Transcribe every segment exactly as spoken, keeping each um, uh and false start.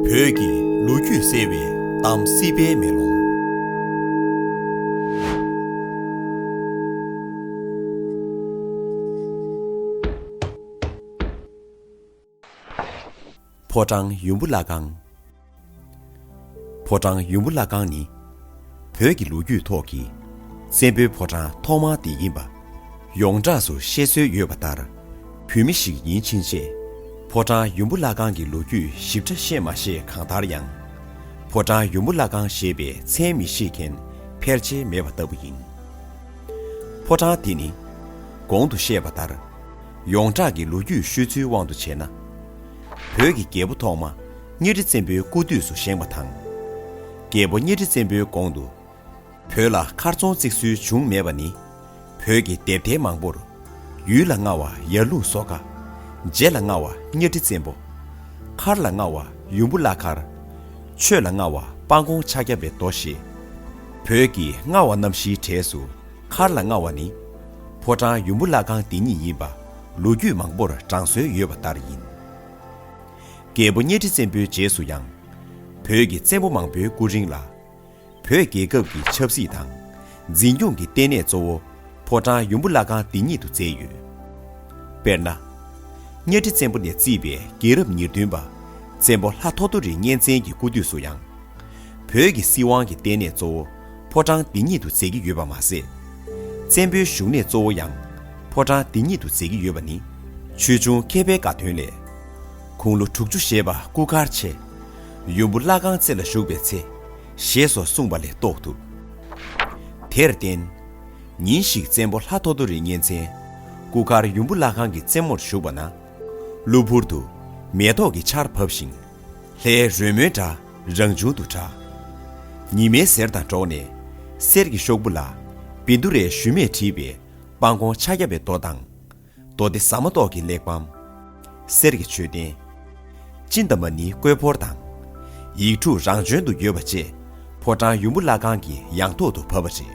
བོད་ཀྱི་ལོ་རྒྱུས་གསལ་བའི་གཏམ་སྲིད་པའི་མེ་ལོང་། ཕོ་བྲང་ཡུམ་བུ་བླ་སྒང་། ཕོ་བྲང་ཡུམ་བུ་བླ་སྒང་ནི། བོད་ཀྱི་ལོ་རྒྱུས་ཐོག་གི་བཙན་པོའི་ཕོ་བྲང་ཐོག་མ་དེ་ཡིན་པ། ཡོངས་གྲགས་སུ་བཤད་སྲོལ་ཡོད་པ་ལྟར། བོད་མི་ཞིག་ཡིན་ཕྱིན་ཆད། ཕོ་བྲང་ཡུམ་བུ་བླ་སྒང་གི་ལོ་རྒྱུས་ཞིབ་ཕྲ་ཤེས་མ་ཤེས་གང་ལྟར་ཡང་། ཕོ་བྲང་ཡུམ་བུ་བླ་སྒང་ཞེས་པའི་མཚན་མི་ཤེས་མཁན་ཕལ་ཆེར་མེད་པ་ལྟ་བུ་ཡིན། ཕོ་བྲང་དེ་ནི། གོང་དུ་བཤད་པ་ལྟར། ཡོངས་གྲགས་ཀྱི་ལོ་རྒྱུས་ཤོད་ཚུལ་དབང་དུ་བྱས་ན། བོད་ཀྱི་རྒྱལ་པོ་ཐོག་མ་གཉའ་ཁྲི་བཙན་པོའི་སྐུ་དུས་སུ་བཞེངས་པ་དང་། རྒྱལ་པོ་གཉའ་ཁྲི་བཙན་པོའི་གོང་དུ། བོད་ལ་མཁར་རྫོང་བརྩིགས་སྲོལ་བྱུང་མེད་པ་ནི། བོད་ཀྱི་སྡེ་བརྒྱད་མང་པོར། ཡུལ་ལ་མངའ་བ་ཡར་ཀླུང་མཚོ་ཁ། རྗེ་ལ་མངའ་བ་གཉའ་ཁྲི་བཙན་པོ། མཁར་ལ་མངའ་བ་ཡུམ་བུ་བླ་མཁར། ཆོས་ལ་མངའ་བ་སྤང་གོང་ཕྱག་རྒྱ་པའི་མདོ་ཞེས། བོད་ཀྱི་མངའ་བ་རྣམ་བཞིའི་གྲས་སུ། མཁར་ལ་མངའ་བ་ནི། ཕོ་བྲང་ཡུམ་བུ་བླ་སྒང་འདི་ཉིད་ཡིན་པ། ལོ་རྒྱུས་མང་པོར་གྲངས་སྲོལ་ཡོད་པ་ལྟར་ཡིན། རྒྱལ་པོ་གཉའ་ཁྲི་བཙན་པོའི་རྗེས་སུ་ཡང་། བོད་ཀྱི་བཙན་པོ་མང་པོའི་སྐུ་རིང་ལ། བོད་རྒྱལ་ཁབ་ཀྱི་ཆབ་སྲིད་དང་། འཛིན་སྐྱོང་གི་ལྟེ་གནས་གཙོ་བོ། ཕོ་བྲང་ཡུམ་བུ་བླ་སྒང་འདི་ཉིད་དུ་མཛད་ཡོད། དཔེར་ན། གཉའ་ཁྲི་བཙན་པོ་ནས་བརྩིས་པའི་རྒྱལ་རབས་ཉེར་བདུན་པ། བཙན་པོ་ལྷ་ཐོ་ཐོ་རི་གཉན་བཙན་གྱི་སྐུ་དུས་སུ་ཡང་། བོད་ཀྱི་སྲིད་དབང་གི་ལྟེ་གནས་གཙོ་བོ་ཕོ་བྲང་འདི་ཉིད་དུ་མཛད་ཀྱི་ཡོད་པ་མ་ཟད། བཙན་པོའི་བཞུགས་གནས་གཙོ་བོ་ཡང་ཕོ་བྲང་འདི་ཉིད་དུ་མཛད་ཀྱི་ཡོད་པ་ནི། ཆོས་འབྱུང་མཁས་པའི་དགའ་སྟོན་ལས། དགུང་ལོ་དྲུག་ཅུ་བཞེས་པ་སྐུ་མཁར་ཆེ། ཡུམ་བུ་བླ་སྒང་རྩེ་ལ་བཞུགས་པའི་ཚེ། ཞེས་སོགས་གསུངས་པ་ལས་རྟོགས་ཐུབ། དེར་བརྟེན། ཉིན་ཞིག་བཙན་པོ་ལྷ་ཐོ་ཐོ་རི་གཉན་བཙན། སྐུ་མཁར་ཡུམ་བུ་བླ་སྒང་གི་རྩེ་མོར་བཞུགས་པ་ན། གློ་བུར་དུ་མེ་ཏོག་གི་ཆར་བབས་ཤིང་། ལྷའི་རོལ་མོའི་སྒྲ་རང་བྱུང་དུ་གྲགས། ཉི་མའི་ཟེར་དང་འགྲོགས་ནས་གསེར་གྱི་ཤོག་བུ་ལ་བཻ་ཌཱུརྱའི་ཞུན་མས་བྲིས་པའི་སྤང་གོང་ཕྱག་རྒྱ་པའི་མདོ་དང་། མདོ་སྡེ་ཟ་མ་ཏོག་གི་གླེགས་བམ། གསེར་གྱི་མཆོད་རྟེན། ཅིན་ཏ་མ་ནིའི་བཀོད་ཕོར་དང་། ཡིག་དྲུག་རང་བྱོན་དུ་ཡོད་པ་བཅས་ཕོ་བྲང་ཡུམ་བུ་བླ་སྒང་གི་ཡང་ཐོག་ཏུ་བབས་པ་རེད།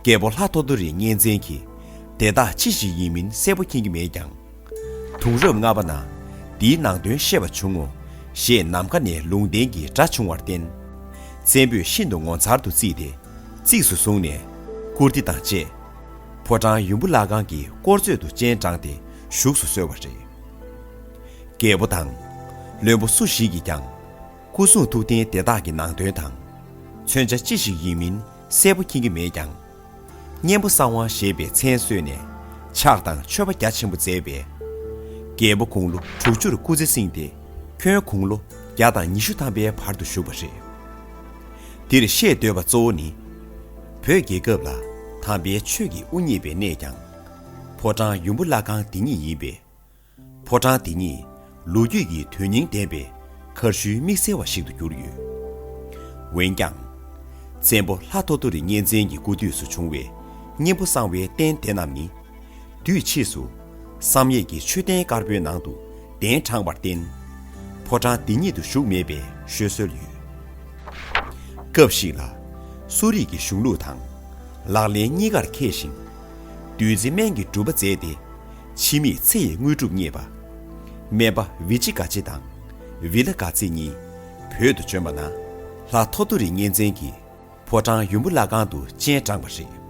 རྒྱལ་པོ་ལྷ་ཐོ་ཐོ་རི་གཉན་བཙན་གྱིས་དེ་དག་ཅི་ཞིག་ཡིན་མིན་གསལ་པོ་མཁྱེན་གྱི་མེད་ཀྱང་། དུང་རབས་ལྔ་པ་ན་འདིའི་ནང་དོན་བཤད་པ་བྱུང་ངོ་ཞེས་ནམ་མཁའ་ནས་ལུང་བསྟན་གྱི་སྒྲ་བྱུང་བར་བརྟེན། བཙན་པོས་ཤིན་ཏུ་ངོ་མཚར་དུ་བརྩིས་ཏེ། གཙིགས་སུ་བཟུང་ནས་བཀུར་སྟི་དང་བཅས། ཕོ་བྲང་ཡུམ་བུ་བླ་སྒང་གི་དཀོར་མཛོད་དུ་སྤྱན་དྲངས་ཏེ་བཞུགས་སུ་གསོལ་བ་རེད། རྒྱལ་པོ་དང་། བློན་པོ་སུ་ཞིག་གིས་ཀྱང་། སྐུ་གསུང་ཐུགས་རྟེན་དེ་དག་གི་ནང་དོན་དང་། མཚོན་བྱ་ཅི་ཞིག་ཡིན་མིན་གསལ་པོ་མཁྱེན་གྱི་མེད་ཀྱང་། གཉན་པོ་གསང་བ་ཞེས་པའི་མཚན་གསོལ་ནས་ཕྱག་དང་མཆོད་པ་རྒྱ་ཆེན་པོ་མཛད་པས། རྒྱལ་པོ་དགུང་ལོ་དྲུག་ཅུར་སྐུ་ཚེ་བསྲིངས་ཏེ། ཁྱོན་དགུང་ལོ་བརྒྱ་དང་ཉི་ཤུ་ཐམ་པའི་བར་དུ་བཞུགས་པ་རེད། འདིར་བཤད་འདོད་པ་གཙོ་བོ་ནི། བོད་རྒྱལ་ཁབ་ལ་དམ་པའི་ཆོས་ཀྱི་དབུ་བརྙེས་པའི་གནས་ཀྱང་། ཕོ་བྲང་ཡུམ་བུ་བླ་སྒང་འདི་ཉིད་ཡིན་པས། ཕོ་བྲང་འདི་ཉིད་ལོ་རྒྱུས་ཀྱི་དོན་སྙིང་ལྡན་པའི་མཁར་ཤུལ་དམིགས་བསལ་བ་ཞིག་ཏུ་གྱུར་ཡོད། འོན་ཀྱང་། བཙན་པོ་ལྷ་ཐོ་ཐོ་རི་གཉན་བཙན་གྱི་སྐུ་དུས་སུ་བྱུང་བའི་གཉན་པོ་གསང་བའི་རྟེན་དེ་རྣམས་ནི། དུས་ཕྱིས་སུ་བསམ་ཡས་ཀྱི་མཆོད་རྟེན་དཀར་པོའི་ནང་དུ་གདན་དྲངས་པར་བརྟེན། ཕོ་བྲང་འདི་ཉིད་དུ་བཞུགས་མེད་པའི་ཤོད་སྲོལ་ཡོད། སྐབས་ཤིག་ལ། གསོ་རིག་གི་གཞུང་ལུགས་དང་། ལག་ལེན་གཉིས་ཀར་མཁས་ཤིང་། བདུད་རྩི་སྨན་གྱི་སྒྲུབ་པ་མཛད་དེ། འཆི་མེད་ཚེ་ཡི་དངོས་གྲུབ་བརྙེས་པ། སྨན་པ་བི་ཅི་ག་ཅི་དང་། བི་ལ་ག་ཙི་གཉིས་བོད་དུ་བྱོན་པ་ན། ལྷ་ཐོ་ཐོ་རི་གཉན་བཙན་གྱིས་ཕོ་བྲང་ཡུམ་བུ་བླ་སྒང་དུ་སྤྱན་དྲངས་པ་རེད།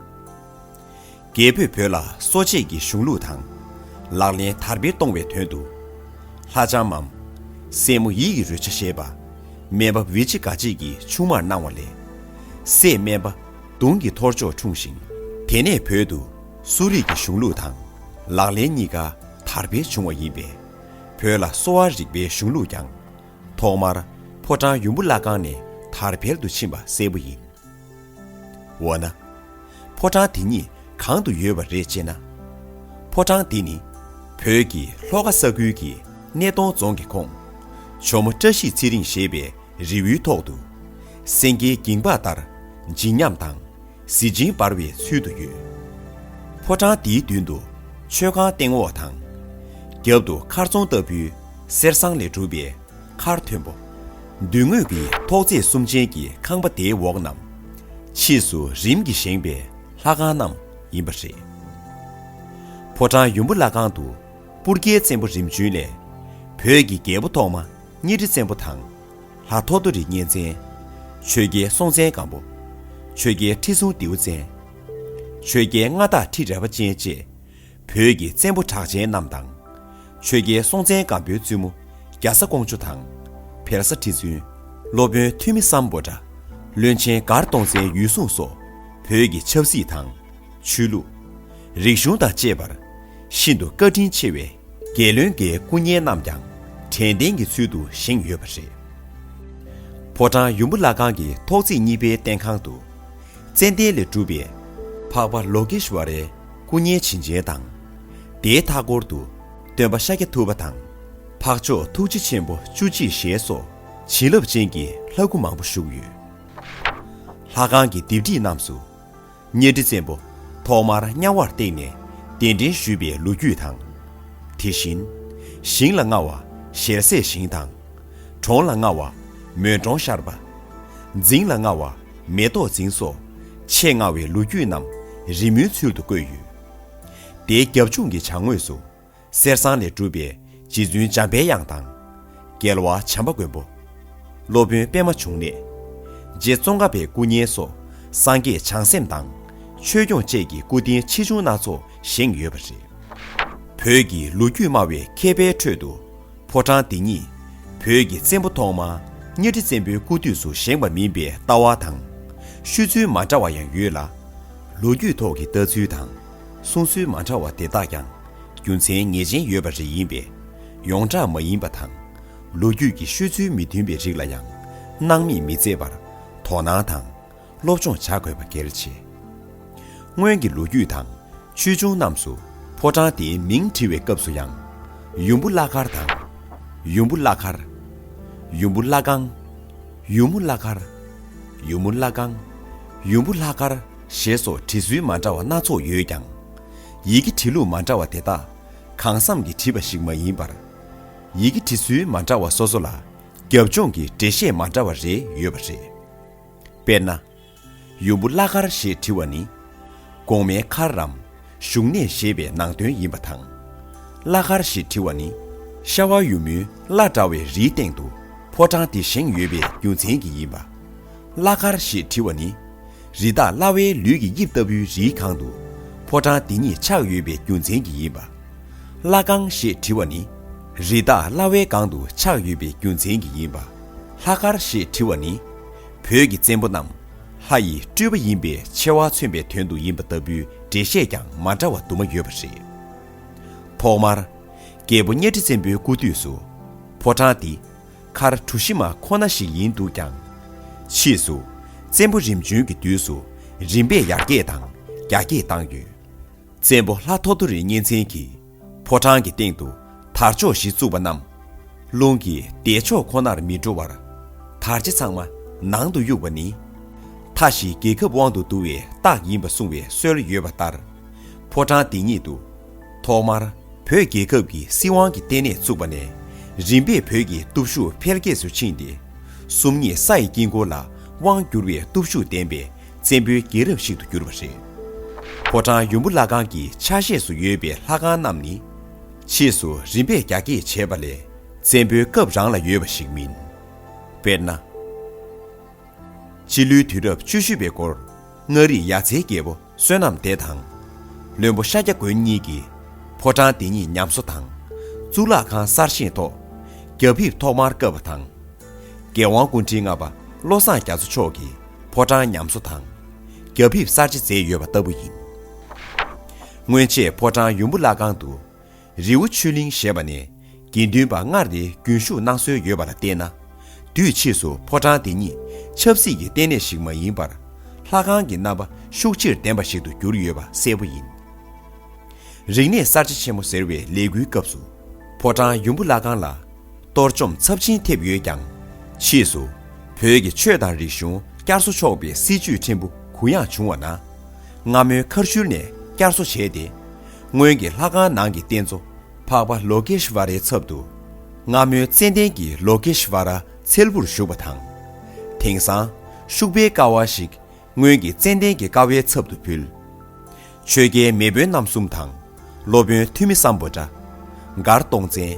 རྒྱལ་པོས་བོད་ལ་གསོ་དཔྱད་ཀྱི་གཞུང་ལུགས་དང་། ལག་ལེན་དར་སྤེལ་གཏོང་བའི་དོན་དུ། ལྷ་ལྕམ་མམ། སྲས་མོ་ཡིད་ཀྱི་རོལ་ཆ་ཞེས་པ། སྨན་པ་བི་ཅི་ག་ཅི་གི་ཆུང་མར་གནང་བ་ལས། སྲས་སྨན་པ་དུང་གི་ཐོར་ཅོག་འཁྲུངས་ཤིང་། དེ་ནས་བོད་དུ་གསོ་རིག་གི་གཞུང་ལུགས་དང་། ལག་ལེན་གཉིས་ཀ་དར་སྤེལ་བྱུང་བ་ཡིན་པས། བོད་ལ་གསོ་བ་རིག་པའི་གཞུང་ལུགས་ཀྱང་། ཐོག་མར་ཕོ་བྲང་ཡུམ་བུ་བླ་སྒང་ནས་དར་འཕེལ་དུ་ཕྱིན་པ་གསལ་པོ་ཡིན། འོ་ན། ཕོ་བྲང་དེ་ཉིད་གང་དུ་ཡོད་པ་རེད་ཅེ་ན། ཕོ་བྲང་དེ་ནི། བོད་ཀྱི་ལྷོ་ཁ་ས་ཁུལ་གྱི་སྣེ་གདོང་རྫོང་གི་ཁོངས། ཇོ་མོ་བཀྲ་ཤིས་ཚེ་རིང་ཞེས་པའི་རི་བོའི་ཐོག་ཏུ། སེང་གེའི་འགྱིང་བག་ལྟར་བརྗིད་ཉམས་དང་གཟི་བྱིན་འབར་བའི་ཚུལ་དུ་ཡོད། ཕོ་བྲང་དེའི་མདུན་དུ་མཆོད་ཁང་སྟེང་འོག་དང་། རྒྱབ་ཏུ་མཁར་རྫོང་ལྟ་བུའི་གསེར་ཟངས་ལས་གྲུབ་པའི་མཁར་མཐོན་པོ། མདུན་ངོས་ཀྱི་ཐོག་བརྩེགས་གསུམ་ཅན་གྱི་ཁང་པ་དེའི་འོག་རྣམས། ཕྱིས་སུ་རིམ་གྱིས་བཞེངས་པའི་ལྷ་ཁང་རྣམས་ཡིན་པ་རེད། ཕོ་བྲང་ཡུམ་བུ་བླ་སྒང་དུ་སྤུར་རྒྱལ་བཙན་པོ་རིམ་བྱོན་ལས། བོད་ཀྱི་རྒྱལ་པོ་ཐོག་མ་ གཉའ་ཁྲི་བཙན་པོ་དང་། ལྷ་ཐོ་ཐོ་རི་གཉན་བཙན། ཆོས་རྒྱལ་སྲོང་བཙན་སྒམ་པོ། ཆོས་རྒྱལ་ཁྲི་སྲོང་ལྡེའུ་བཙན། ཆོས་རྒྱལ་མངའ་བདག་ཁྲི་རལ་པ་ཅན་བཅས། བོད་ཀྱི་བཙན་པོ་གྲགས་ཅན་རྣམས་དང་། ཆོས་རྒྱལ་སྲོང་བཙན་སྒམ་པོའི་བཙུན་མོ་རྒྱ་བཟའ་ཀོང་ཇོ་དང་། བལ་བཟའ་ཁྲི་བཙུན། སློབ་དཔོན་ཐུ་མི་སམ་བྷོ་ཊ། བློན་ཆེན་མགར་སྟོང་བཙན་འོད་སྲུང་སོགས་བོད་ཀྱི་ཆབ་སྲིད་དང་། ཆོས་ལུགས། རིག་གཞུང་དང་བཅས་པར་ཤིན་ཏུ་བཀའ་དྲིན་ཆེ་བའི་རྒྱལ་བློན་འགའི་སྐུ་བརྙན་རྣམས་ཀྱང་དྲན་རྟེན་གྱི་ཚུལ་དུ་བཞེངས་ཡོད་པ་རེད། ཕོ་བྲང་ཡུམ་བུ་བླ་སྒང་གི་ཐོག་བརྩེགས་གཉིས་པའི་སྟེང་ཁང་དུ། ཙན་དན་ལས་གྲུབ་པའི་འཕགས་པ་ལོ་ཀེ་ཤྭ་རའི་སྐུ་བརྙན་བྱིན་ཅན་དང་། དེའི་མཐའ་སྐོར་དུ་སྟོན་པ་ཤཱཀྱ་ཐུབ་པ་དང་། འཕགས་མཆོག་ཐུགས་རྗེ་ཆེན་པོ་བཅུ་གཅིག་ཞལ་སོགས་བྱིན་རླབས་ཅན་གྱི་ལྷ་སྐུ་མང་པོ་བཞུགས་ཡོད། ལྷ་ཁང་གི་ལྡེབས་བྲིས་རྣམས་སུ། གཉའ་ཁྲི་བཙན་པོ་ཐོག་མར་གཉའ་བར་བཏེགས་ནས་གདན་འདྲེན་ཞུས་པའི་ལོ་རྒྱུས་དང་། དེ་བཞིན། ཞིང་ལ་བསྔགས་པ་ཞལ་ཟས་ཞིང་དང་། གྲོང་ལ་བསྔགས་པ་མོན་གྲོང་ཤར་པ། རྫིང་ལ་བསྔགས་པ་མེ་ཏོག་རྫིང་སོགས་ཆེས་སྔ་བའི་ལོ་རྒྱུས་རྣམས་རི་མོའི་ཚུལ་དུ་བཀོད་ཡོད། དེའི་རྒྱབ་ལྗོངས་ཀྱི་བྱང་ངོས་སུ། གསེར་ཟངས་ལས་གྲུབ་པའི་རྗེ་བཙུན་འཇམ་པའི་དབྱངས་དང་། རྒྱལ་བ་བྱམས་པ་མགོན་པོ། སློབ་དཔོན་པདྨ་འབྱུང་གནས། རྗེ་ཙོང་ཁ་པའི་སྐུ་བརྙན་སོགས་སངས་རྒྱས་བྱང་སེམས་དང་། ཆོས་སྐྱོང་བཅས་ཀྱི་སྐུ་རྟེན་ཆེ་ཆུང་སྣ་ཚོགས་བཞེངས་ཡོད་པ་རེད། བོད་ཀྱི་ལོ་རྒྱུས་སྨྲ་བའི་མཁས་པའི་ཁྲོད་དུ། ཕོ་བྲང་འདི་ཉིད་བོད་ཀྱི་བཙན་པོ་ཐོག་མ་གཉའ་ཁྲི་བཙན་པོའི་སྐུ་དུས་སུ་བཞེངས་པ་མིན་པའི་ལྟ་བ་དང་། ཤོད་ཚུལ་མ་འདྲ་བ་ཡང་ཡོད་ལ། ལོ་རྒྱུས་ཐོག་གི་ལྟ་ཚུལ་དང་གསུང་ཚུལ་མ་འདྲ་བ་དེ་དག་ཀྱང་རྒྱུ་མཚན་ངེས་ཅན་ཡོད་པ་རེ་ཡིན་པས། ཡོངས་གྲགས་མ་ཡིན་པ་དང་། ལོ་རྒྱུས་ཀྱི་ཤོད་ཚུལ་མི་མཐུན་པའི་རིགས་ལ་ཡང་སྣང་མེད་མི་མཛད་པར་དོ་སྣང་དང་སློབ་སྦྱོང་བྱ་དགོས་པ་གལ་ཆེ། སྔོན་གྱི་ལོ་རྒྱུས་དང་ཆོས་འབྱུང་རྣམས་སུ་ཕོ་བྲང་དེའི་མིང་བྲི་བའི་སྐབས་སུ་ཡང་། ཡུམ་བུ་བླ་མཁར་དང་། ཡུམ་བུ་བླ་མཁར། ཡུམ་བུ་བླ་སྒང་། ཡུམ་བུ་བླ་མཁར། ཡུམ་བུ་བླ་སྒང་། ཡུམ་བུ་ལྷ་མཁར་ཞེས་སོགས་བྲི་སྲོལ་མ་འདྲ་བ་སྣ་ཚོགས་ཡོད་ཀྱང་། ཡི་གེ་བྲི་ལུགས་མ་འདྲ་བ་དེ་དག་གང་བསམ་གྱིས་བྲིས་པ་ཞིག་མ་ཡིན་པར། ཡི་གེ་བྲི་སྲོལ་མ་འདྲ་བ་སོ་སོ་ལ་རྒྱབ་ལྗོངས་ཀྱི་འགྲེལ་བཤད་མ་འདྲ་བ་རེ་ཡོད་པ་རེད། དཔེར་ན། ཡུམ་བུ་བླ་མཁར་ཞེས་བྲི་བ་ནི། གོང་མའི་མཁར་རམ་བཞུགས་གནས་ཞེས་པའི་ནང་དོན་ཡིན་པ་དང་། བླ་མཁར་ཞེས་བྲི་བ་ནི། ཤ་བ་ཡུ་མོའི་བླ་འདྲ་བའི་རིའི་སྟེང་དུ་ཕོ་བྲང་འདི་བཞེངས་ཡོད་པའི་རྒྱུ་མཚན་གྱིས་ཡིན་པ། བླ་མཁར་ཞེས་བྲི་བ་ནི། རི་དྭགས་གླ་བའི་ལུས་ཀྱི་དབྱིབས་ལྟ་བུའི་རིའི་སྒང་དུ་ཕོ་བྲང་འདི་ཉིད་ཆགས་ཡོད་པའི་རྒྱུ་མཚན་གྱིས་ཡིན་པ། བླ་སྒང་ཞེས་བྲི་བ་ནི། རི་དྭགས་གླ་བའི་སྒང་དུ་ཆགས་ཡོད་པའི་རྒྱུ་མཚན་གྱིས་ཡིན་པ། ལྷ་མཁར་ཞེས་བྲི་བ་ནི། བོད་ཀྱི་བཙན་པོ་རྣམས་ལྷ་ཡི་སྤྲུལ་པ་ཡིན་པའི་ཆེ་བ་མཚོན་པའི་དོན་དུ་ཡིན་པ་ལྟ་བུའི་འགྲེལ་བཤད་ཀྱང་མ་འདྲ་བ་དུ་མ་ཡོད་པ་རེད། ཐོག་མར། རྒྱལ་པོ་གཉའ་ཁྲི་བཙན་པོའི་སྐུ་དུས་སུ། ཕོ་བྲང་འདི་མཁར་གྲུ་བཞི་མ་ཁོ་ན་ཞིག་ཡིན་འདུག་ཀྱང་། ཕྱིས་སུ། བཙན་པོ་རིམ་བྱོན་གྱི་དུས་སུ་རིམ་པས་ཡར་རྒྱས་དང་རྒྱ་སྐྱེད་བཏང་ཡོད། བཙན་པོ་ལྷ་ཐོ་ཐོ་རི་གཉན་བཙན་གྱིས་ཕོ་བྲང་གི་སྟེང་དུ་དར་ལྕོག་བཞི་བཙུགས་པ་རྣམས། རླུང་གིས་འདས་ཕྱོགས་ཁོ་ནར་མི་འགྲོ་བར། དར་ལྕེ་ཚང་མ་ནང་དུ་གཡུགས་པ་ནི། མཐའ་བཞིའི་རྒྱལ་ཁབ་དབང་དུ་བསྡུ་བའི་རྟགས་ཡིན་པ་གསུངས་པའི་སྲོལ་ཡོད་པ་ལྟར། ཕོ་བྲང་འདི་ཉིད་དུ། ཐོག་མར་བོད་རྒྱལ་ཁབ་ཀྱི་སྲིད་དབང་གི་ལྟེ་གནས་བཙུགས་པ་ནས། རིམ་པས་བོད་ཀྱི་སྟོབས་ཤུགས་འཕེལ་རྒྱས་སུ་ཕྱིན་ཏེ། སུམ་གཉིས་ས་ཡི་དཀྱིལ་འཁོར་ལ་དབང་བསྒྱུར་བའི་སྟོབས་ཤུགས་ལྡན་པའི་བཙན་པོའི་རྒྱལ་རབས་ཤིག་ཏུ་གྱུར་པ་རེད། ཕོ་བྲང་ཡུམ་བུ་བླ་སྒང་གི་ཆ་ཤས་སུ་ཡོད་པའི་ལྷ་ཁང་རྣམས་ནི། ཕྱིས་སུ་རིམ་པས་རྒྱ་སྐྱེད་བྱས་པ་ལས། བཙན་པོའི་སྐབས་རང་ལ་ཡོད་པ་ཞིག་མིན། དཔེར་ན། སྤྱི་ལོའི་དུས་རབས་བཅུ་བཞི་པའི་འགོར། མངའ་རིས་ཡ་མཚན་རྒྱལ་པོ་བསོད་ནམས་སྡེ་དང་། བློན་པོ་ཤཱཀྱ་མགོན་གཉིས་ཀྱིས་ཕོ་བྲང་འདི་ཉིད་ཉམས་གསོ་དང་། གཙུག་ལག་ཁང་གསར་བཞེངས་ཐོག་རྒྱ་ཕིབས་ཐོག་མར་བཀབ་པ་དང་། རྒྱལ་དབང་སྐུ་ཕྲེང་ལྔ་པ་བློ་བཟང་རྒྱ་མཚོ་མཆོག་གིས་ཕོ་བྲང་ཉམས་གསོ་དང་། རྒྱ་ཕིབས་གསར་བརྗེ་མཛད་ཡོད་པ་ལྟ་བུ་ཡིན། སྔོན་ཆད་ཕོ་བྲང་ཡུམ་བུ་བླ་སྒང་དུ། རི་བོ་ཆོས་གླིང་ཞེས་པ་ནས་དགེ་འདུན་པ་སྔར་ནས་རྒྱུན་ཞུགས་གནང་སྲོལ་ཡོད་པ་ལ་བལྟས་ན། དུས་ཕྱིས་སུ་ཕོ་བྲང་འདི་ཉིད་ཆབ་སྲིད་ཀྱི་ལྟེ་གནས་ཤིག་མ་ཡིན་པར། ལྷ་ཁང་གི་རྣམ་པ་ཤུགས་ཆེར་ལྡན་པ་ཞིག་ཏུ་གྱུར་ཡོད་པ་གསལ་པོ་ཡིན། རིག་གནས་གསར་བརྗེ་ཆེན་མོ་ཟེར་བའི་ལས་འགུལ་སྐབས་སུ། ཕོ་བྲང་ཡུམ་བུ་བླ་སྒང་ལ་གཏོར་བཅོམ་ཚབས་ཆེན་ཐེབས་ཡོད་ཀྱང་། ཕྱིས་སུ་བོད་ཀྱི་ཆོས་དང་རིག་གཞུང་བསྐྱར་གསོ་ཆོག་པའི་སྲིད་ཇུས་ཕྲན་བུ་གུ་ཡངས་བྱུང་བ་ན། སྔ་མོའི་མཁར་ཤུལ་ནས་བསྐྱར་གསོ་བྱས་ཏེ། སྔོན་གྱི་ལྷ་ཁང་ནང་གི་རྟེན་གཙོ་འཕགས་པ་ལོ་ཀེ་ཤྭ་རའི་ཚབ་ཏུ། སྔ་མོའི་ཙན་དན་གྱི་ལོ་ཀེ་ཤྭ་ར་ཚལ་བུར་བཞུགས་པ་དང་། དེང་སང་ཤུག་པའི་ཀ་བ་ཞིག་སྔོན་གྱི་ཙན་དན་གྱི་ཀ་བའི་ཚབ་ཏུ་ཕུལ། ཆོས་རྒྱལ་མེས་དབོན་རྣམ་གསུམ་དང་། སློབ་དཔོན་ཐོན་མི་སམ་བྷོ་ཊ། མགར་སྟོང་བཙན།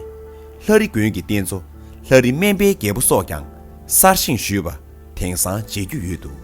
ལྷ་རི་དགོན་གྱི་རྟེན་གཙོ་ ལྷ་རི་སྨན་པའི་རྒྱལ་པོ་སོགས་ཀྱང་གསར་བཞེངས་ཞུས་པ་དེང་སང་མཇལ་རྒྱུ་ཡོད་འདུག།